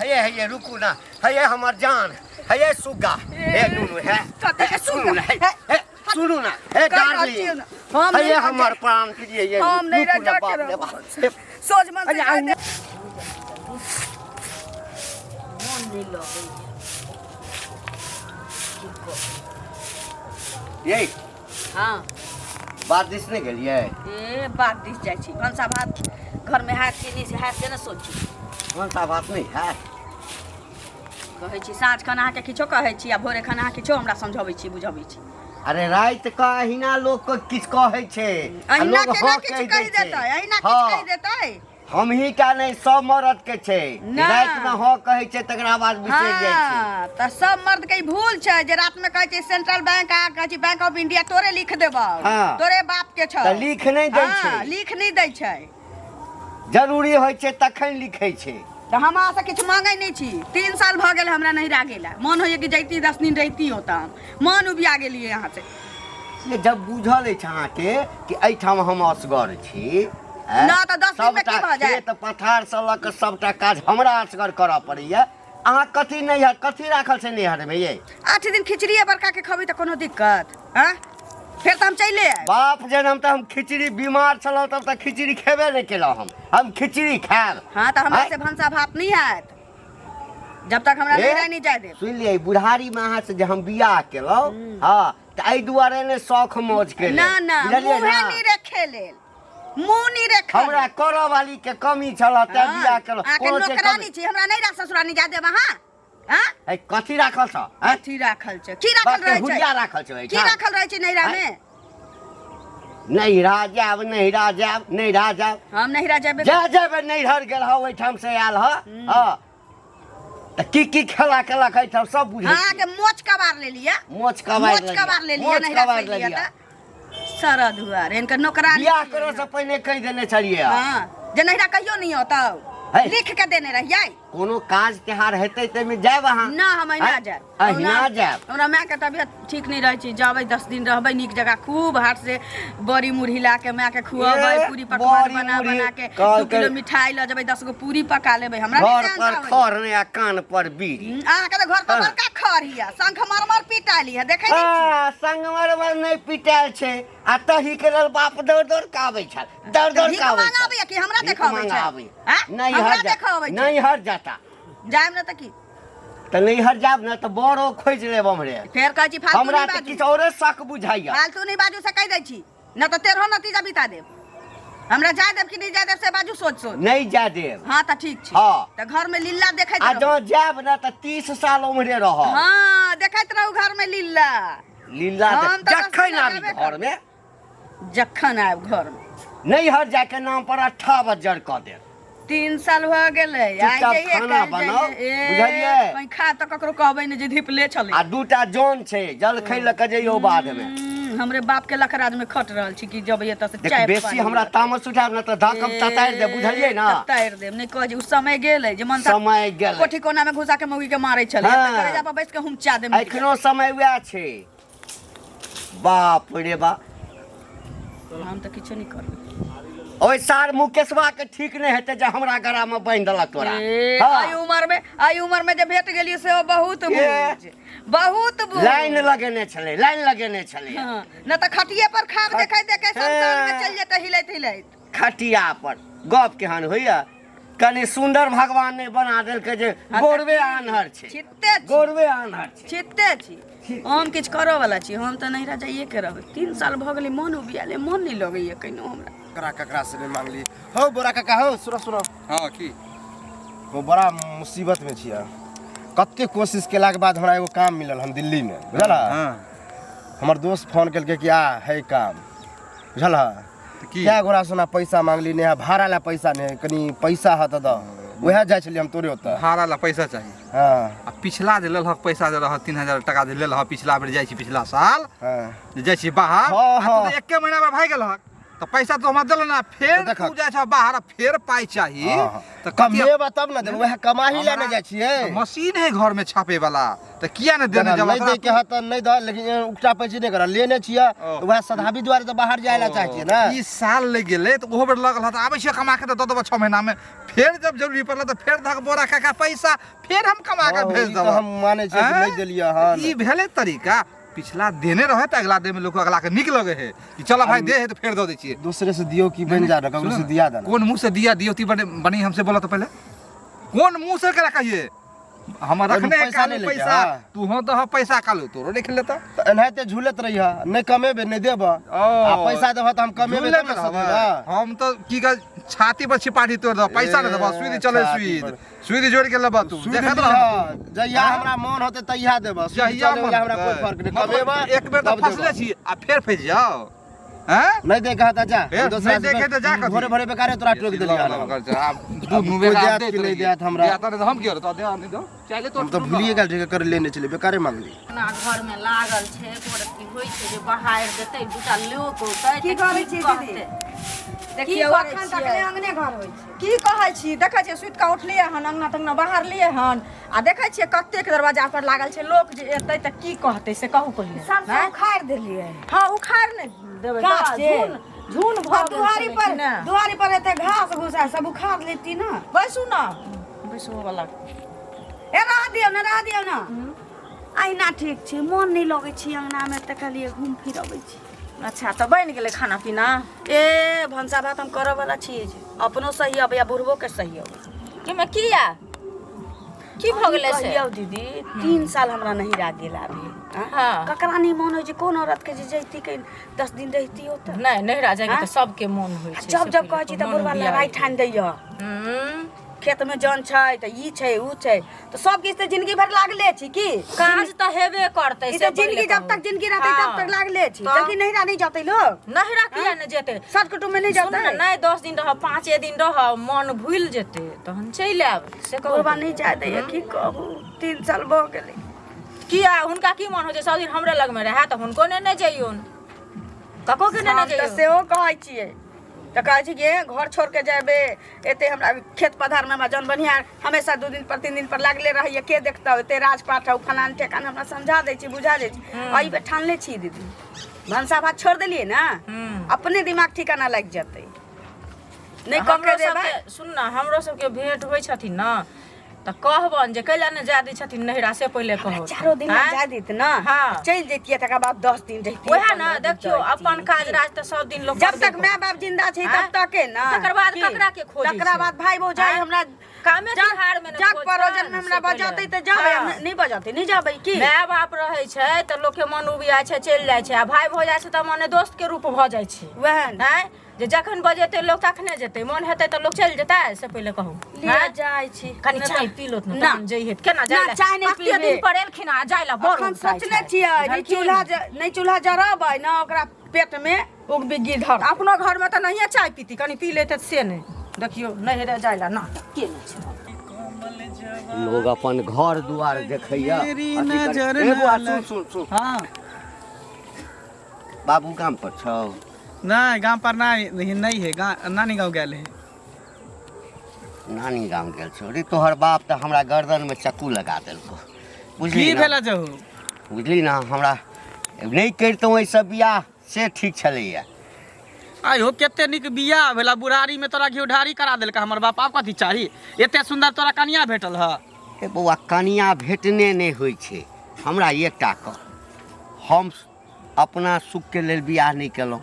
हे हे रुकू ना, हे हमर जान, हे सुग्गा, हे नुनू, हे कथी के सुनू ना, हे सुग्गा? हे, सुनू ना, हे कहि रहल डार्लिंग, छियै ना, हम हे नहि हमर प्राण प्रिय, हे हम नहि रुकू ना, रह बाप रे बाप, हे, सोझ मन से अरे, जाय दे। मोन नहि लगैए की कहू। ये हँ बात दिस नहि गेलियै? ए बात दिस जाइ छी, भनसा भात घरमे हैत कि नहि से हैत से ने सोचू। भनसा भात नहि हैत? कहै छी साँझ खन अहाँके किछो कहै छी आ भोरे खन अहाँ किछो हमरा समझबै छी बुझबै छी। अरे राति कऽ अहिना लोक के किछु कहै छै आ अहिना लोक केना हँ किछु कहि कहि दै छै। देतै? अहिना किछु हँ। कहि देतै? हमही टा नहि, सब मरद के छै। ना। राति में हँ कहै छै तकरा बाद बिसरि जाइ छै। हँ तऽ सब मर्द के ई भूल छै जे रात में कहै छै सेंट्रल बैंक आ कहै छै बैंक ऑफ इंडिया तोरे लिख देबौ। हँ। तोरे बाप के छौ। तऽ लिख नहि दै हँ, छै। लिख नहि दै छै। जरूरी होइ छै तखन लिखै छै। तऽ हम अहाँसँ किछु मांगै नहि छी। 3 साल भऽ गेल हमरा नहिरा गेला, मन होइए कि जैती 10 दिन रहिती ओतऽ, हम मन उबिया गेलियै अहाँसँ। से जब बुझल अछि अहाँके कि एहिठाम हम असगर छी, आँय? ना तऽ 10 दिनमे की सबटा भऽ जायत? खेत पथारसँ लऽ कऽ सबटा काज हमरा असगर करऽ पड़ैया। अहाँ कथी नैहर कथी राखल छै नैहरमे यै? 8 दिन खिचड़िए बड़का के खबै तऽ कोनो दिक्कत? आँय? फेर तऽ हम चलि आयब। बाप जनम तऽ हम खिचड़ी बीमार छलहुँ तब तऽ खिचड़ी खेबे नहि केलहुँ, हम खिचड़ी खायब। हाँ तऽ हमरा आँय? से भनसा भात नहि हैत जब तक हमरा ए? नैहरा नहि जाय देब। सुनि लियै, बुढ़ारीमे अहाँ से जे हम बियाह केलहुँ, हँ तऽ एहि दुआरे ने शौख मौज के ना ना, बुझलियै मुँहे ना? नहि रखे लेल, मुँह नहि रखे हमरा करऽ वाली के कमी छल तें बियाह केलहुँ। अहाँके कोनो चीज नौकरानी छी, हमरा नैहरा ससुरानी जाय देब अहाँ? हाँ? है, कथी राखल छ? हैं? कथी राखल छै? की राखल बाप के रहै छै? हुलिया राखल छै की एहिठाम। राखल रहै छै नैहरा में? नैहरा जायब, नैहरा जायब, नैहरा जायब। हम नैहरा जेबे। जा जेबै नैहर गेल हँ, ओहिठाम से आयल हँ। हँ तऽ की की खेला केलक एहिठाम सब बुझै अहाँ छियै। के मोच कबार लेलियै। मोच कबार मोच लेलियै। कबार लेलियै, मोच नैहरा कबार से एलियै लेलियै। तऽ सारा दुआर इनकर नौकरानी बियाह छियै। करऽ से पहिने कहि देने छलियै। हँ, जे नैहरा कहियो नहि औतौ है। लिख के देने रहियै। कोनो काज तिहार हेतै ताहिमे जायब अहाँ? ना, हम अहिना आँय? जायब। अहिना जायब? हमरा माय के तबियत ठीक नहीं रहै छै, जेबै 10 दिन रहबै नीक जगह, खूब हाथ से बड़ी मुरही ला के माय के खुअबै, ए, पूरी पकवान बड़ी बना मुरही, बना के कहलकै- 2 किलो मिठाई लऽ जेबै, 10 गो पूरी पका लेबै। हमरा नहि घर जान पर आबैए। खर नहि आ कान पर बीड़ी। अहाँके तऽ घर पर हाँ। बड़का खर हिया, शंख मरमर पिटायल हिया, देखै नहि छी? हाँ, संगमरमर नहि पिटायल छै आ तही के लेल बाप दौड़ दौड़ के आबै छल, दौड़ दौड़ भीख के आबै मांग छल। आबैया कि हमरा भीख देखऽ आबै मांग छै? आबै। आँ? नहीं हमरा हर जा- देखऽ आबै छै? नहीं हर जाता। जायब ने तऽ की? तऽ नैहर जायब ने तऽ बड़ो खोजि लेब हमरे। फेर कहै छी फालतू हमरा नहि तऽ बाजू। किछु औरे शक बुझाइया। फालतू नहि बाजू से कहि दै छी, न तऽ तेरहो नतीजा बिता देब। हमरा जाय देब कि नहि जाय देब से बाजू सोच सोच। नहि जाय देब। हाँ तऽ ठीक छै। हाँ। तऽ घर में लीला देखैत आ रहू। जँ जायब ने तऽ 30 साल उम्हरे रहब। हाँ देखैत रहू घर में लीला। लीला हम तऽ जखन दस आबी दिना घर में, जखन आयब घर में, नैहर जाके नाम पर अट्ठा बज्जर कऽ देब। 3 साल भऽ गेलै। आइ चुपचाप जइयै, खाना काल्हि बनाउ, जइयै। ए, बुझलियै? कहीं खा तऽ ककरो कहबै ने जे धिपले छलै। आ दूटा जन छै, जलखै लऽ कऽ जइयौ बाधमे। हमरे बाप के लखराज में खट रहल छी कि जब एतऽ से देख चाय बेसी पानी हमरा लऽ के। तामस उठायब ने तऽ धक हम ततारि देब, बुझलियै ने? ततारि देब नहि कहै जे उ समय गेलै जे मनसा समय गेलै। कोठी कोना में घुसा के मौगी के मारै छलै। हाँ। तऽ करेजा पर बैस के हुमचा देब। एखनो समय वएह छै। बाप रे बाप। हम तऽ किछो नहि करबै। ओहि सार मुकेशवा के ठीक नहि हेतै जे हमरा गरा में बान्हि देलक तोरा। ए, हाँ। एहि उमर में, एहि उमर में जे भेट गेलियै से बहुत ए। बुझ, बहुत बुझ। लाइन लगेने छलै, लाइन लगेने छलै। हाँ, न तऽ खटिये पर खाब देखै देखै संसार में हाँ। चलि जेतै हिलैत हिलैत। खटिया पर गप केहन होइया? कनि सुंदर भगवान नहि बना देलकै जे हाँ, गोरबे तऽ आन्हर छै। छित्ते छी। गोरबे आन्हर छै। छित्ते छी। हम किछु करऽ वाला छी, हम तऽ नैहरा जाइए के रहबै। 3 साल भऽ गेलै मन उबियाले, मन नहि लगैया कहिनो हमरा। ककरा ककरा से नहि मांगली हौ बोरा काका हौ, सुनो सुनो। हाँ की? वो बड़ा मुसीबत में छियै। कते कोशिश केलाके बाद हमरा एगो काम मिलल हन दिल्ली में, बुझल? हाँ। हमर दोस्त फोन केलकै कि आ है काम, बुझल? तऽ की? कए गोरा से हमरा पैसा मांगली, नहि है भाड़ा ला पैसा, नहि कनी पैसा है तऽ दऽ, उएह जाइ छलियै हम तोरे ओतऽ। भाड़ा ला पैसा चाही? हाँ। आ पिछला जे लेलहक पैसा जे रहत 3000 टाका जे लेलहक पिछला बेर जाइ छी, पिछला साल हाँ। जे जाइ छी बाहर, हाँ, आ तू हाँ। तऽ एके महीना पर भागि गेलहक, तऽ पैसा तो हमरा देल ना फेर तऽ देखक। तू जाइ छ बाहर आ फेर पाइ चाही हाँ, हाँ। तऽ कते- कमेबा तब ने देबै वएह कमाही लए ने जाइ छियै तऽ मशीन है घर में छापे वाला तऽ किया ने देने देखा, जब नहि दै के हत तऽ नहि दऽ लेकिन एहन उकटा पैसी नहि करऽ लेने छियै ओ। तऽ वएह सधाबी दुआरे तऽ बाहर जाइ लए चाहै छियै ने ई साल लागि गेलै तऽ ओहो बेर लगल हत आबै छियै कमा के तऽ दऽ देबऽ 6 महीना में फेर जब जरूरी पड़ल तऽ फेर धक बोरा काका पैसा फेर हम कमा के हँ, भेज ई तऽ देबऽ हम मानै छियै कि आँय? नहि देलियै हन ई भेलै तरीका पिछला देने रहे तऽ अगला दे में लोक अगला के नीक लगे है कि चल भाई दे है तऽ फेर दऽ दै छियै दूसरे से दियौ कि बनि जा ककरो से दिया देना कोन मुंह से दिया दियो ती बने बनी हमसे बोला तो पहले कोन मुंह से करा कहिए हम रखने है पैसा कालू नहीं लेके, पैसा हाँ। तू हो तो पैसा कालू तोरो नहीं लेता तऽ एनाहिते झूलैत रहिह नहि कमेबे नहि देबह आ पैसा देबह तऽ हम कमेबे झूले तब ने में सधेबह। रहबै। हम तो की कह छाती पर छिपाटी तोड़ दो पैसा नहीं देबह ए, सुई चले छाती सुई पर। सुई जोड़ के लेबह तू सुध देखत लिह रह जहिया हमरा मन होतै तहिया देबह सुध जहिया चले मन वला हमरा कोई होतै। फर्क नहि मतलब कमेबह एक बेर तो तब देबह। फसले छी आ फेर फंस जाओ हैं नहि देख तऽ जा फेर हम दोसरा नहि देखे तऽ जा कथी। भोरे भोरे बेकारे तोरा टोकि देलियै हन हम। आब दू आब मुँह कोइ देत कि नहि देत हमरा? देत नहि तऽ हम की करब दे नहि दो चाहे तो हम तऽ भूलिए गेल रहियै कर लेने छलियै बेकारे मांगली अपना घरमे लागल छै एको रत्ती होइ छै जे बहारि देतै दूटा लोक औतै की तऽ करै छियै दीदी? कहतै? देखियौ करै अखन तक छियै? नहि अंगने घर होइ छै की कहै छी देखै छियै सुति कऽ उठलियै हन अङ्गना तङ्गना बाहरलियै हन आ देखै छियै कतेक दरवाजा पर लागल छै लोक जे एतै तऽ की कहतै से कहू पहिले सब आँय? उखाड़ि देलियै हँ उखाड़ि नहि देबै तऽ गाछ झून झून भऽ आ गेल दुआरी छलै पर कि ने? दुआरी पर एते घास घुसा सब उखाड़ लेती ना बैसू ने बैसू वाला ए रह दियौ ने रह दियौ ने अहिना ठीक छै मोन नहि लगै छै अंगनामे तऽ कहलियै घूम फिर अबै छी अच्छा तऽ बनि गेलै खाना पीना ए भनसा भात हम करऽ वाला छी अपनो सही अबै आ बुढ़बो के सही अबै एहिमे किया की भऽ गेलै से कहियौ दीदी 3 साल हमरा नहीं रह गेल अभी आँ? हाँ। ककरा नहीं मन होइ छै कोन औरत के जे जैती के 10 दिन रहिती ओतऽ नहि नैहरा जाइके आँय? तऽ सबके मोन होइ छै जब से जब पहिले कहै छी तऽ मोन बुढ़बा उबिया लड़ाइ जाइ। ठानि दैया हम्म, खेत में जन छै तऽ ई छै ऊ छै तऽ सब किछु तऽ जिंदगी भरि लागले छी की काज तऽ हेबे करतै ई से तऽ जिंदगी पहिले जब कहू। तक जिंदगी रहतै तब हाँ। तक लागले छी तऽ? तऽ की नैहरा नहि जतै लोग नैहरा किया नहि जेतै सट कुटुम्ब में नहि सुनू जतै ने नहि 10 दिन रहब 5 दिन रहब मन भूलि जेतै तहन चलि आयब से कहू बुढ़बा नहि जाय दैया की कहू 3 साल भऽ गेलै किया हुनका की मन होइ छै सब दिन हमरे लगमे रहए तऽ हुनको नेने जइयौन कको के नेने हम तऽ जइयौन सेहो कहै छियै तऽ कहै छी कि हे, घर छोड़ के जेबै एते हमरा खेत पथारमे हमरा जन बनिहार हमेशा 2 दिन पर 3 दिन पर लागले रहैया के देखतौ एते राजपाट हौ फलान ठेकान हमरा समझा दै छी बुझा दै छी एहि बेर ठानले छी दीदी भनसा भात छोड़ देलियै ने अपने दिमाग ठिकाना लागि जेतै नहि कऽ हमरो के देबै सबके सुन ने हमरो सबके भेंट होइ छथिन ने तऽ कहबनि जे कैला नहि जाय दै छथिन नैहरा से पहिले कहू चारो दिन आँय? जाय दैत ने हाँ। चलि जैतियै तकर बाद 10 दिन रहितियै वएह ने 15 दिन देखियौ रहितियै। अपन काज राज तऽ सब दिन लोक जब करबे तक माय बाप जिंदा छै आँय? तब तक है ना तकर बाद की? ककरा के खोजै तकरा छै? बाद भाई भौजाई आँय? हमरा कामे जग तिहार मे ने जग खोजतनि, परोजन में हमरा से पहिले। बजतै तऽ जाबै हाँ। नहि बजतै नहि जाबै की माय बाप रहै छै तऽ लोकके मन उबियाइ छै चलि जाइ छै आ भाय भौजाइ छै तऽ मने दोस्त के रूप भऽ जाइ छै वएह ने आँय जे जखन बजेतै लोक तखने जेतै मन हेतै तऽ लोक चलि जेतै से पहिले कहू लिअ आँय? जाइ छी कनि नहि चाय तऽ- पी लोत ने ना। तहन जइहे केना जाय ना, लए? चाय नहि कते पीबै। दिन पर एलखिन आ जाय लए बड़ अखन उगताइ सोचने छै। छियै नहि बुझलखिन? चूल्हा नहि चूल्हा जरबै ना ओकरा पेट में उग बिग्गी धर अपनो घरमे तऽ नहिए चाय पीती कनि पी लेते से नहि देखियौ नैहरे जाय लए नाटक केने छै लोग अपन घर दुआर देखैया तेरी अथी करै- नजर ए बौआ, न सुन सुन सुन हाँ बाबू गाम पर छौ नहीं गांव पर नहीं नहीं है गा, नानी गांव गए है नानी गाम गेल छौ रे तोहर बाप तऽ हमरा गर्दन में चक्कू लगा देलको बुझली की ना? भेला जहू बुझली ना हमरा नहि करितहुँ एहिसँ बियाह से ठीक छलैया आइ हो कते नीक बियाह भेला बुढ़ारी में तोरा घिउढारी करा देलका हमर बाप आब कथी चाही एते सुंदर तोरा कनिया भेटल ह ए बौआ कनिया भेटने नहि होइ छै हमरा एकटा कह हम अपना सुखके लेल बियाह नहि केलहुँ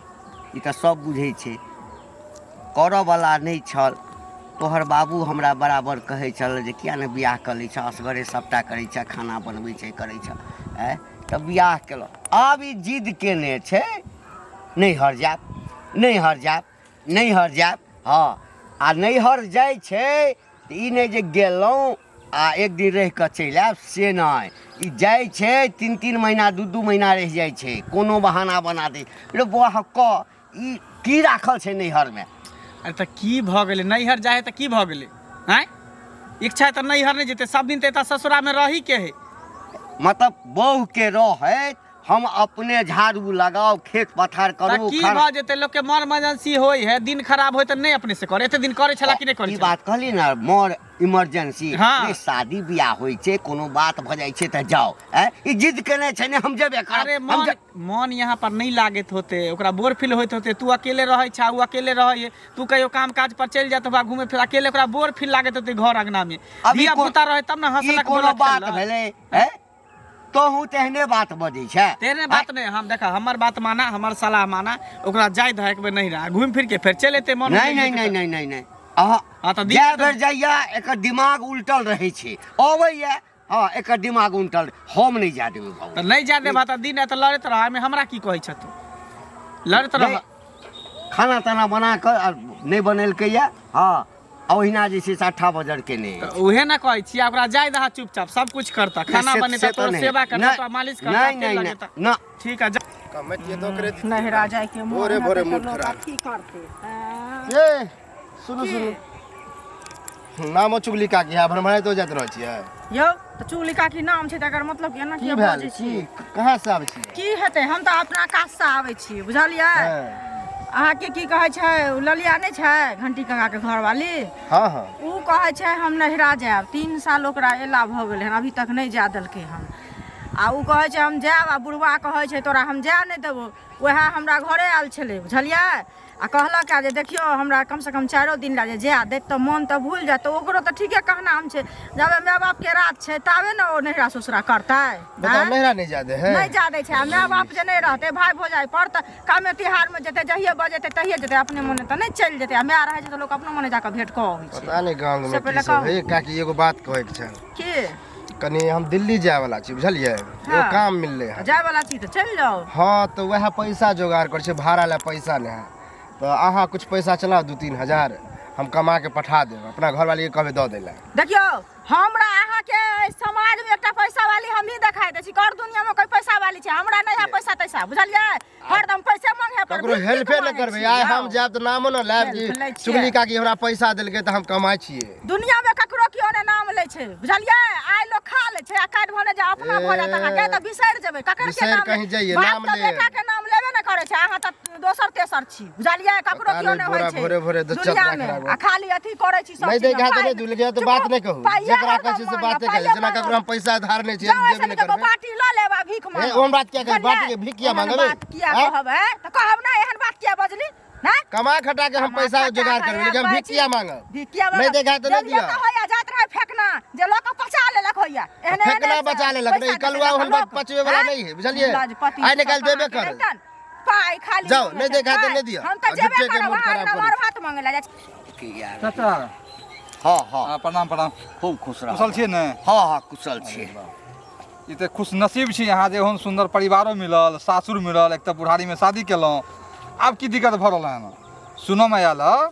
ई तऽ सब बुझै छै करऽवला नहि छल तोहर बाबू हमरा बराबर कहै छल जे किया नहि बियाह कऽ लै छह असगरे सभटा करै छह खाना बनबै छै करै छह आँय तऽ बियाह केलहुँ आब ई जिद केने छै नैहर जायब नैहर जायब नैहर जायब हँ आ नैहर जाइ छै तऽ ई नहि जे गेलहुँ आ एक दिन रहि कऽ चलि आयब से नहि ई जाइ छै 3-3 महीना 2-2 महीना रहि जाइ छै कोनो बहाना बना दै रे बौआ कह ई की राखल छै नैहरमे अरे तऽ की भऽ गेलै नैहर जाइ है तऽ की भऽ गेलै आँय इच्छा है तऽ नैहर नहि जेतै सब दिन तऽ एतऽ ससुरामे रही के है मतलब बहुके रहैत हम अपने झाड़ू लगाउ, खेत पथार तऽ करू। की खाना भऽ जेतै? लोक के मर मर्जेंसी होइ है, दिन खराब होइ तऽ नहि अपने से करे? एते दिन करे छला कि नहि करे ई छला? बात कहली ने, मोर इमरजेंसी। हाँ। नहि, शादी बियाह होइ छै, कोनो बात भऽ जाइ छै तऽ जाउ। ई जिद केने छै ने, हम जेबे करब। अरे हम मन मन यहाँ पर नहीं लागैत होते, ओकरा बोर फील होइत होते। तू अकेले रहै छा, ओ अकेले रहै है। तू कहियो काम काज पर चलि जात होबा घूमे फिर, अकेले ओकरा बोर फील लागैत होते घर अंगना में। अभी धिया पुता रहे तब ने ई हंसलक कोनो बोलक बात खेललक। भेलै? तोहू तेहने बात बजै छै। तेहने बात नहीं। हम देखा, हमर बात माना, हमर सलाह माना, ओकरा जाय दह एक बेर नहीं रहा, घूम फिर के फेर चलि एतै मन। नहीं नहीं नहीं नहीं नहीं नहीं, अहाँ हाँ, तऽ जाय बेर जाइया एकर दिमाग उल्टल रहै छै, अबैया। हँ, एकर दिमाग उल्टल, हम नहि जाय देबै बाबू। तऽ नहि जाय देबा तऽ दिन राति लड़ैत रह, एहिमे हमरा की कहै छ तू? लड़ैत रह। नहि, खाना ताना बना कऽ आ नहि बनेलकैया। हँ, आ ओहिना जे छै से अट्ठा बजर केने तऽ अछि। उहे ने कहै छी, ओकरा जाय दहा, चुपचाप सब कुछ करता, खाना से- बनेता, से तऽ तोर नहि। सेवा करता, नहि, तोरा मालिश करता, नहि तेल नहि लगेता। नहि ना। ठीक है, जा। कमैतियै तऽ ओकरे दितियै। नहिरा जायके मोन भोरे हेतै भोरे तऽ मूड लोक खराब। अथी करतै आँय? ए सुनू सुनू, नामो चुगली काकी है, भरभराइत जाइत रहै छियै। यौ, तऽ चुगली काकी नाम छै तकर मतलब कि एना की किया भेल? बजै छी? की कहाँ से आबै छियै? की हेतै, हम तऽ अपना काजसँ आबै छी, बुझलियै? हँ। अहाँके की कहै छै, ओ ललिया नहि छै घंटी काकाके घरवाली? हँ हँ। ओ कहै छै हम नहिरा जायब। 3 साल ओकरा एला भऽ गेलै हन, अभी तक नहि जाय देलकै हन। आ ओ कहै छै हम जायब, आ बुढ़वा कहै छै तोरा हम जाय नहि देबौ। उएह हमरा घरे आयल छलै, बुझलियै? आ कहलक जे देखियौ, हमरा कमसँ कम 4 दिन लए जे जाय देत तऽ मोन तऽ भूलि जायत। तऽ ओकरो तऽ ठीके कहनाम छै, जाबे माय बापके राज छै ताबे ने ओ नहिरा ससुरा करतै। बताउ, नहिरा नहि जाय दे है? नहि जाय दै छै। आ माय बाप जे नहि रहतै, भाय भौजाइ पर तऽ कामे तिहारमे जेतै, जहिये बजेतै तहिये जेतै, अपने मोने तऽ नहि चलि जेतै। आ माय रहै छै तऽ लोक अपनो मोने जाकऽ भेंट कऽ अबै छै। पता नहि गाँव से मे पहिले की सब कहू। हे। काकी, एगो बात कहैके छै। की? कनि हम दिल्ली जाय वाला छी, बुझलियै? एगो हाँ। काम मिललै हन। जाय वाला छी तऽ चलि जाउ। हँ, तऽ वएह पैसा जोगाड़ करै छै, भाड़ा लए पैसा नहि है, तऽ अहाँ कुछ पैसा चलाउ, 2-3 हजार हम कमा के पठा देब, अपना घरवाली के कहबै दऽ दै लए। देखियौ, हमरा अहाँके एहि समाजमे एकटा पैसा वाली हमही देखाइ दै छी। कर दुनियामे कोइ पैसा वाली छै? हमरा नहि है पैसा तैसा, बुझलियै? हरदम पैसे मांगे पर ककरो भीख हेल्पे नहि मांगै करबै। छी, आइ हम जाउ। जायब तऽ नामो ने लायब हेल्प लै कि छियै। चुगली काकी हमरा पैसा देलकै तऽ हम कमाइ छियै। दुनिया में ककरो केओ ने नाम लै छै, बुझलियै? आइ लोक खा लै छै आ काल्हि भने जे अपना भऽ जायत अहाँके तऽ बिसरि जेबै ककर के बिसरि नाम। कहीं जइयै, बाप नाम तऽ लेब। बेटा के नाम लेबे ने करै छै, अहाँ तऽ दोसर तेसर छी, बुझलियै? ककरो पता केओ नहि, ने होइ भोरे छै भोरे भोरे तऽ दुनिया चतरा में। खराब। आ खाली अथी करै छी सब नहि चीज दै में। के तऽ नहि पाइ- दुल गया तऽ चुप बात रहो, नहि कहू। पाइए जेकरा हरदम कहै छै से मांगब, बाते कहै पाइए जेना ककरो हम मांगब। पैसा धार नहि छियै, जाउ देबे ऐसे नहि के करबै। बाटी लऽ लेब आ भीख मांगब। ओहन बात किया कहै? बुझलियै? बाटी के भीख किया ओहन मांगबै? बात किया आँय? कहब? ऐं? तऽ कहब ने, एहन बात किया बजली? नहि कमा खटा के हम पैसा जोगाड़ करबै, लेकिन हम भीख किया मांगब? भीख किया नहि मांगब? देखा तऽ नहि देलियै दिअ। तऽ होइया जाइत रहै फेकना जे लऽ कऽ पचा लेलक होइया। एहने एहने फेकना बचा लेलक पैसा नहि, कलुआ देलक ओहन बात लोक। पचबै वाला आँय? नहि है, बुझलियै? लाजपति आइ ने काल्हि सब देबे अहाँके करत। रहितन। पाइ खाली जाउ, मांगै नहि छै, देखा तऽ पाइ। नहि दिअ। हम तऽ आ जेबे झूठे के करब, मूड अहाँ खराब अंगना करै मार भात मांगै लए जाइ छी। की यार। चाचा। हँ हँ। हाँ, प्रणाम प्रणाम। खूब खुश रह। कुशल छियै ने? हँ हँ, कुशल छियै। ई तऽ खुश नसीब छी अहाँ जे ओहन सुन्दर परिवारो मिलल, सासुर मिलल, एक तऽ बुढ़ारीमे शादी केलहुँ, आब की दिक्कत भऽ रहल हन? सुनऽमे आयल हँ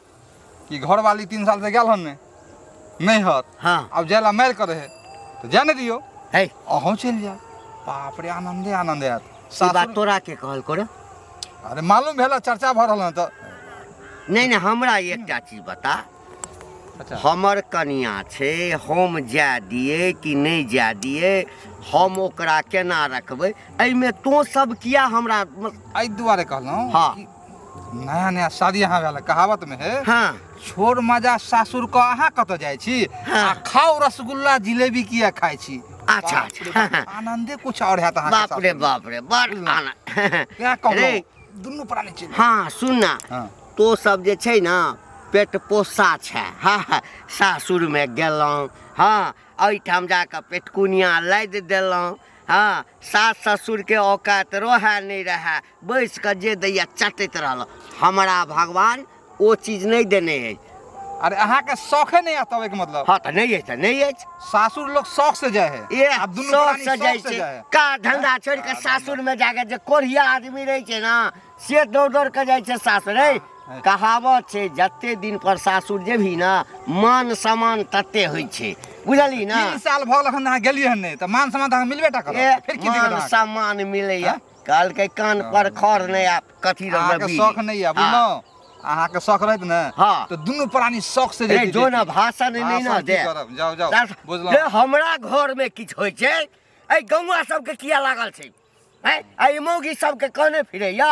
कि घरवाली 3 सालसँ गेल हन ने नैहर। हँ। आब जाय ला मारि करै है तऽ जाय ने दियौ। है। अहूँ चलि जायब, बाप रे, आनन्दे आनन्द आयत। ई बात सासुर तोरा के कहल करो? अरे मालूम भेल, चर्चा भऽ रहल हन तऽ। नहि नहि, हमरा एकटा चीज बता। अच्छा। हमर कनिया छै, हम जाय दियै कि नहि जाय दियै, हम ओकरा केना रखबै, एहिमे तोँ सब किया हमरा एहि दुआरे कहलहुँ हाँ। कि नया नया शादी अहाँ भेल, कहावत में है, हाँ, छोड़ मजा सासुर के, अहाँ कतऽ जाइ छी? हाँ। आ खाओ रसगुल्ला जिलेबी किया खाइ छी? अच्छा, बाप रे अच्छा। बाप, आनंदे कुछ और हैत अहाँके बाप रे सासुर में। बाप रे, बड़ आनंद। तें कहलहुँ रे दुनू प्राणी चलि जाउ। हाँ, सुन ना। हाँ। तो सब जे छै ने पेट पोसा छै। हाँ हाँ, सासुरमे गेलहुँ, हाँ, एहिठाम जाकऽ पेटकुनिया लादि देलहुँ। हाँ, सास ससुरके औकात रहए नहि रहए, बैस कऽ जे दैया चटैत रहलहुँ। हमरा भगवान ओ चीज नहि देने अछि। अरे अहाँके शौखे नहि आता ओहिके मतलब। हाँ, तऽ नहि अछि तऽ नहि अछि। सासुर लोग शौक से जाए है। ए आब दुनू शौक प्राणी से जाइ शौक से छै। जाए है। का धंधा छोड़ि कऽ सासुरमे जाकऽ जे कोढ़िया आदमी रहै छै ने, से दौड़ दौड़ कऽ जाइ छै सासुर। रे कहावत छै, जते दिन पर सासुर जेबही ने, मान सम्मान तते होइ छै, बुझलही ने? 3 साल भऽ गेल अखन अहाँ गेलियै हन नहि, तऽ मान सम्मान तऽ अहाँके मिलबे टा ए करत, फिर की दिक्कत मान अहाँके? सम्मान मिलैया। आँय? कहलकै कान पर खर नहि आब कथी अहाँके शौक नहि यऽ, बुझलहुँ? अहाँके शौक रहैत ने हाँ। तऽ दुनू प्राणी शौक से रे जैती। जो ने, भाषण नहि ने भाषण की दे। करब, जाउ जाउ। बुझलहुँ। रे हमरा घरमे किछु होइ छै, एहि गौआ सबके किया लागल छै? हैं आ ई मौगी सबके कहने फिरैया।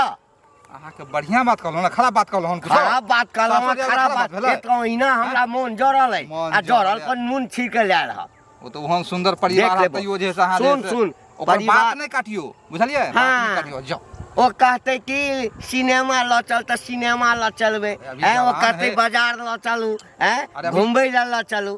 अहाँके बढ़िया बात कहलहुँ ने, खराब बात कहलहुँ हन कुछो? खराब बात कहलहुँ सासुर जायब खराब बात भेलै? एक ओहिना हमरा मोन जरल अइ मोन आ जरल जरल पर नून छीट के लए रहल। ओ तऽ ओहन सुन्दर परिवार देख है लेबो। तैयो जे है से अहाँ जे सुन, है से सुन, ओकर परिवार- बात नहि काटियो, बुझलियै? बात हाँ। नहि काटियो, जाउ। ओ कहतै कि सिनेमा लऽ चल तऽ सिनेमा लऽ चलबै। अभी हैं, ओ जवान कहतै है। बाजार लऽ चलू, हैं अरे अभी- घुमबै लए लऽ चलू।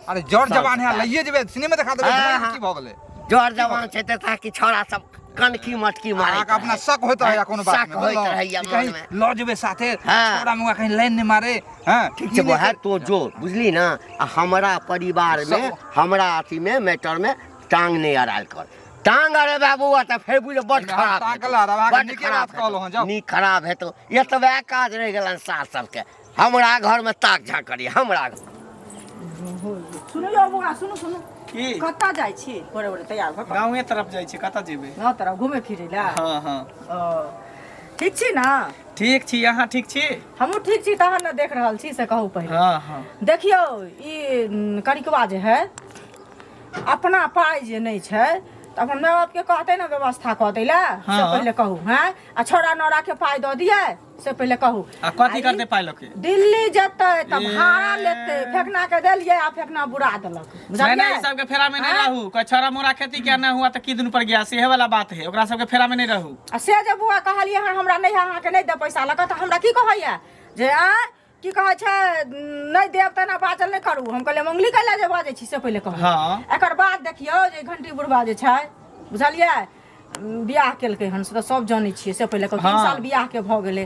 अरे जर सब जवान है, सरकार। लइए जेबै, सिनेमा देखा देबै, हाँ, घुमाइ हाँ। की भऽ गेलै? जर जवान छै तऽ ताकि छौड़ा सब कनखी मटकी मारै अहाँके अपना शक होइत रहैया कोनो बात शक मे, होइत बुझलहुँ? रहैया कि कहीं मनमे। लऽ जेबै साथे, हाँ। छोड़ा मुआ कहीं लाइन नहि मारे, हाँ? ठीक ई छै नहि बौआ, तो जो बुझली ना, आ हमरा परिवार में सब- हमरा अथी में मैटर में टांग नहीं अड़ायल कर। टांग अड़े बाबू तऽ फेर बुझ बड एहिमे अहाँ खराब टांग हेतौ। अड़ायब, अहाँके बड नीके खराब बात कहलहुँ हँ, जाउ। नीक खराब हेतौ। एतबे काज रहि गेलनि सास सबके, हमरा घर में ताक झाँक करी हमरा घर। सुनू यौ बौआ, सुनू सुनू। की? कतऽ जाइ छी भोरे भोरे तैयार भऽ कऽ? गाँवे तरफ जाइ छी, कतऽ जेबै? गाँव तरफ घुमै फिरै लए? हँ हँ। ओ, ठीक छी ने? ठीक छी, अहाँ ठीक छी? हमहूँ ठीक छी, तहन ने देख रहल छी, से कहू पहिले। हँ हँ। देखियौ ई कनिकवा जे है अपना पाइ जे नहि छै तऽ अपन माय बापके कहतै ने व्यवस्था कऽ दै लए, से हाँ। पहिले कहू। हैं आ छोड़ा नौरा के पाइ दऽ दियै, से पहिले कहू। आ कथी आ ई करतै पाइ लऽ के? दिल्ली जेतै तऽ ए। भाड़ा लेतै, फेकना के देलियै आ फेकना बुरा देलक, नहीं बुझलियै? नहीं, ई सबके फेरा में नहीं हाँ? रहू। कोई छोरा मोरा खेती किया नहीं हुआ तो की दिन पर गया, सेहे वाला बात है, ओकरा सबके फेरा में नहीं रहू। आ से जे बुआ कहलियै हन हमरा नहि है, अहाँके नहि देब पैसा लऽ कऽ, तऽ हमरा की कहैया जे आँय की कहै छै नहि देब तऽ एना बाजल नहि करू। हम कहलियै मंगली कैला जे बाजै छी से पहिले कहू। हाँ। एकर बाद देखियौ जे घंटी बुढ़बा जे छै, बुझलियै, बियाह केलकै हन से तऽ सब जानै छियै, से पहिले कहू। 3 हाँ। साल बियाहके भऽ गेलै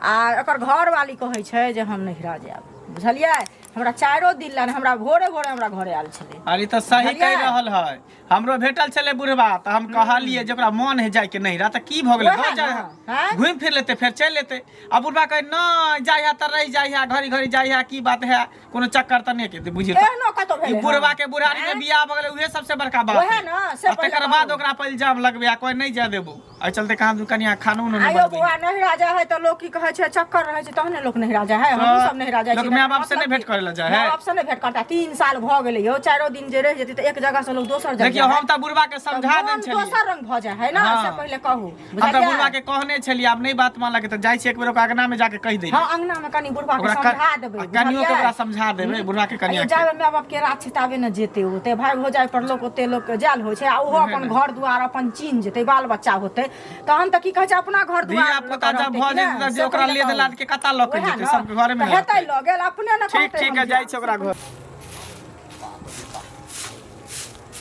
आ एकर घरवाली कहै छै जे हम नहिरा जायब, बुझलियै। हमरा चारो दिन लए हमरा भोरे भोरे हमरा घरे आयल छलै। अरे तऽ सही बुझलियै? कहि रहल है, हमरो भेटल छलै बुढ़बा तऽ हम कहलियै जे ओकरा मन है जायके नहिरा तऽ की भऽ गेलै, वएह दऽ जाय ने, है, हैं? घुमि फिर लेतै फेर चलि एतै। आ बुढ़बा कहै नहि जाइ है तऽ रहि जाइ है, घड़ी घड़ी जाइ है, की बात है, कोनो चक्कर तऽ नहि के बुझियौ तऽ। एहनो कतौ ई भेलै हन? बुढ़बा के बुढ़ारी में हैं? बियाह भऽ गेलै, उहे सबसे बड़का बात वएह है। ने, से आ पहिले तकर बाद कहू। ओकरा पर इल्जाम लगबै आ कोई नहि जाय देबो, एहि चलते कहाँ दू कनिया खानो उनो नहि आयो बनबै। बुआ नहिरा जाइ है तऽ लोक की कहै छै चक्कर रहै छै तहने लोक नहिरा जाइ है, हमहूँ सब नहिरा जाइ लोक छी। माय बाप से नहि भेंट करै लए जाइ है। माय बाप से नहि भेंट करता, 3 साल भऽ गेलै यौ, चारो दिन जे रहि जेतै तऽ एक जगह से लोक दोसर जगह देखियौ जाइ है। हम तऽ बुढ़बा के समझा तऽ देने मोन छलियै। दोसर रंग भऽ जाइ है ने, हाँ। से पहिले कहू, हम तऽ बुझलियै? बुढ़बा के कहने छलियै, आब नहि बात मानलक तऽ जाइ छी एक बेर ओकरा अंगना में जाके कहि दै। हँ अंगना में कनि बुढ़बा के ओकरा समझा देबै, आ कनियो के बुझलियै? ओकरा समझा देबै, बुढ़बा के कनिया अयो, के। जाबे माय बाप के राज छै ताबे ने जेतै ओते, भाय भौजाइ पर लोक ओते लोक के जायल होइ छै आ ओहो अपन घर दुआर अपन चिन्ह जेतै, बाल बच्चा होतै तहन तऽ की कहै छै अपना घर दुआर धिया पुता लऽ जब कऽ भऽ रहतै कि जेतै ने? तऽ जे से ओकरा पहिले लेद कहू। लाद के कतऽ लऽ के ओएह जेतै, ने, सबके घरे में तऽ हेतै रहतै। लऽ गेल अपने ने ठीक कहतै ठीक हम है, जाइ जायब। छी ओकरा घर।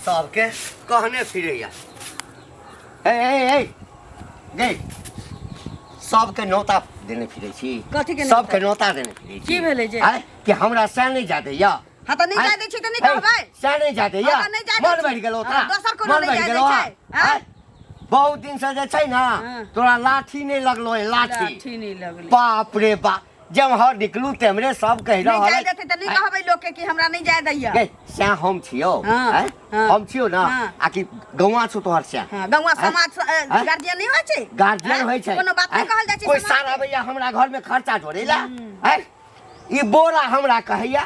सबके कहने फिरैया। ए ए ए गे, सबके नौता देने फिरै छी। कथी के नौता? सबके नौता देने फिरै छी। की भेलै जे? आँय, कि हमरा सएह नहि जा दैया। हँ तऽ नहि आँय, जाय दै छी तऽ नहि हे, कहबै। सएह नहि जा दैया। हँ तऽ नहि जाय दै मन छी। बढ़ि गेलौ तोरा। हँ, दोसर कोनो मन नहि बढ़ि जाय दै गेलौ, छै। आँय? आँय? बहुत दिन से जे छै ने हँ। तोरा लाठी नहि लगलो है, लाठी। लाठी नहि लगलै। बाप रे बाप, जेम्हर निकलू तेम्हरे सब कहि नहि रहल जाय अछि। देतै तऽ नहि कहबै लोकके कि हमरा नहि जाय दैया। गे, सएह हम छियौ, हाँ, आँय? हाँ। हम छियौ ने, हाँ। आ कि गौआँ छौ तोहर सएह? हँ, गौआँ आँय? समाज आँय? गार्जियन नहि होइ छै? गार्जियन आँय? होइ छै। कोनो बात नहि आँय? कहल जाइ छै कोइ समाज सार के। आबैया हमरा घरमे खर्चा जोड़ै लए? आँय? ई बोरा हमरा कहैया,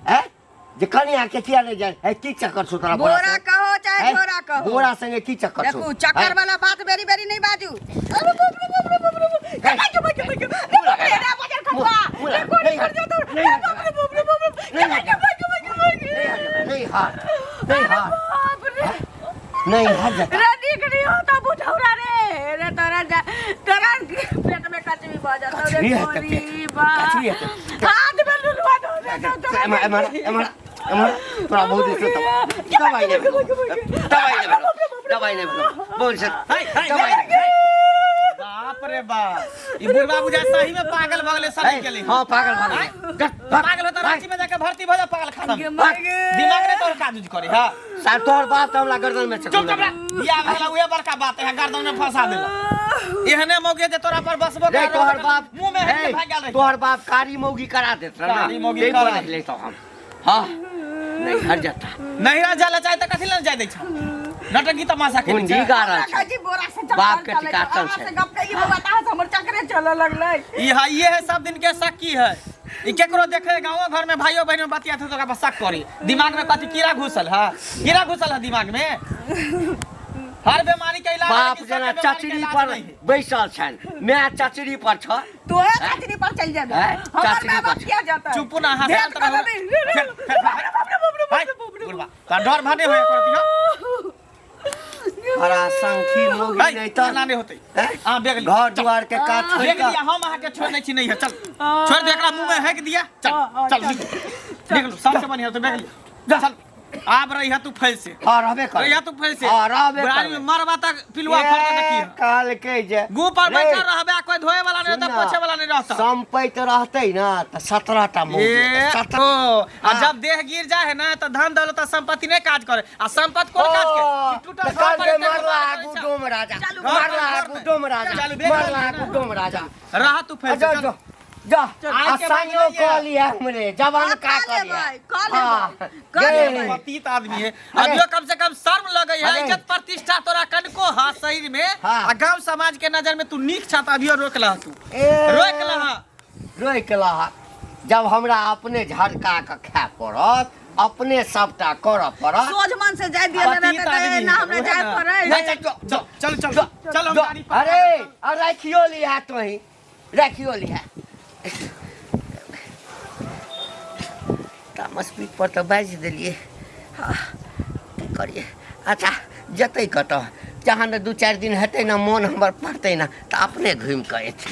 आँय? जे कनिया के किया नहि जाय है, की चक्कर छौ तोरा बोरा बोरा संगे? कहो चाहे आँय? झोरा कहो, बोरा संगे की चक्कर छौ? देखू चक्कर आँय? वाला बात बेरी बेरी नहीं बाजू। अरे बाप रे बाप रे बाप रे बाप रे। बाजू, बाजू, बाजू। रे बाप रे, रे बाजू, खतवा। मुला, रे कोन नहीं कर जो तो। नहीं रे बाप रे बाप रे बाप रे। नहीं बाजू, बाजू, बाजू, बाजू। नहीं हार, नहीं हार, बाप रे। नहीं हार जाता। रे नीक नहीं होता बुढ़ौरा रे। रे तोरा जा तोरा पेट में कचरी भऽ जेतौ रे। कचरी हेतै गोरी पेट, बा। कचरी हेतै। हाथ में लुलुआ धो दे तो तोरा। एम्हर एम्हर एम्हर एम्हर, तोरा बहुत दिन से दवाई नहि भेलौ, दवाई नहि भेलौ, दवाई नहि भेलौ, बहुत से दवाई नहि। बाप रे बाप, ई बुढ़बा बुझा सही में पागल भऽ गेलै, सही केलै। हाँ पागल भऽ गेलै। पागल होता रांची में जाके भर्ती भऽ जा पागल खाना में। दिमाग नहीं तोहर काज उज करे। हाँ सार तोहर बाप तऽ हमरा गर्दन में चुप चुप रह, बियाह भऽ गेला उहे बड़का बात है, गर्दन में फंसा देला। एहने मौके जे तोरा पर बसबो रे कर तोहर बाप मुंह में हेट के भागि गेल रही। तोहर बाप कारी मौगी करा देत रह ना, कारी मौगी ताहि पर करा नहीं लेतौ हम। हाँ नहीं हट जाता। नहिरा जाय ला चाहे तऽ कथी लए जाय दै छौ? नटंकी तमाशा खेलै कुंडी छै। गाड़ल छै। काजी बोरा से चक्कर बाप के चलै छै। टिकाटल अहाँ छै। से गप कैली बौआ तहाँ से हमर चक्करे चलऽ लगलै। ई है, ये है सब दिन के शक की है। ई केकरो देखे गाँवो घर में भाइयो बहन में बतियात है तो ओकरा पर शक करी। दिमाग में कथी कीड़ा घुसल है, कीड़ा घुसल है दिमाग में। हर बीमारी के इलाज है, बाप लेकिन जेना सबके बीमारी के चचरी इलाज पर नहीं है। बैसल छनि माय चचरी पर छ तोहे चचरी पर चल जेबे हैं? हमर चचरी माय बाप पर। किया जाता चुप ना अहाँ भेंट शांत करऽ रहू। दे। फेर- फेर- हाय, बुढ़बा, तोरा डर भने होया कर दियो हरा संखी मोगी हाय, नहीं तऽ एना नहि होतै हैं? अहाँ बेग लिअ। घर दुआर के काज छोड़ि बेग कऽ लिअ हम अहाँके छोड़ दै छी नहीं है चल छोड़ दे एकरा मुंह में हेक दिया चल चल निकलू निकलू सबसे बढ़िया तो बेग लिअ चल आब रही है तू फैल से हाँ रहबे कर रही है तू फैल से हाँ रहबे बुढ़ारी में करबै। मरबा तक पिलुआ फड़ के देखिए कहलकै जे गु पर रे, बैठल रहबे आ कोई धोए वाला नहीं रहता सुन ना, पोछे वाला नहीं रहता संपैत रहतै ना तऽ 17 टा मौगी ए हेतै, 17 ओ आ हाँ। जब देह गिर जाए है ना तो धन दौलत आ संपत्ति नहीं काज करे आ संपत्ति कोन काज के ओ, ई टूटल तऽ घर पर कहलकै एते मरला गुजारा आगू करै छा। डोम राजा घर पर मरला घर आगू नहि। डोम राजा चलू, बेग मरला लिअ आगू ना। डोम राजा रह तू फैल अच्छा से, जो चल। जा आइ के बाद आसानियो नहीं कऽ है। लिया हमरे जवान का हाँ, कऽ कऽ लिया लेबै, कऽ लेबै, हाँ, कऽ गे। लेबै। पतित आदमी है अभियो कम से कम शर्म लगे है अरे। इज्जत प्रतिष्ठा तोरा कनको हा शरीर में हाँ। आ गांव समाज के नजर में तू नीक छा त अभियो रोक लह तू ए, रोक लह रोकि लह जब हमरा अपने झड़का के खाय पड़त अपने सबटा करऽ पड़त सोझ मन से जाय दिए पतित रहते तऽ आदमी ना है, हमरा उहे जाय ना। पड़े नहीं, चल चल चल चल चल हम गाड़ी पर अरे आ राखियो लिहा तोही राखियो लिहा तामस पीठ पर तऽ बाजि देलियै हाँ, की करियै अच्छा जेतै कतऽ जहाँ ने 2-4 दिन हेतै ने मोन हमर पड़तै ने तऽ अपने घुमि कऽ एतै।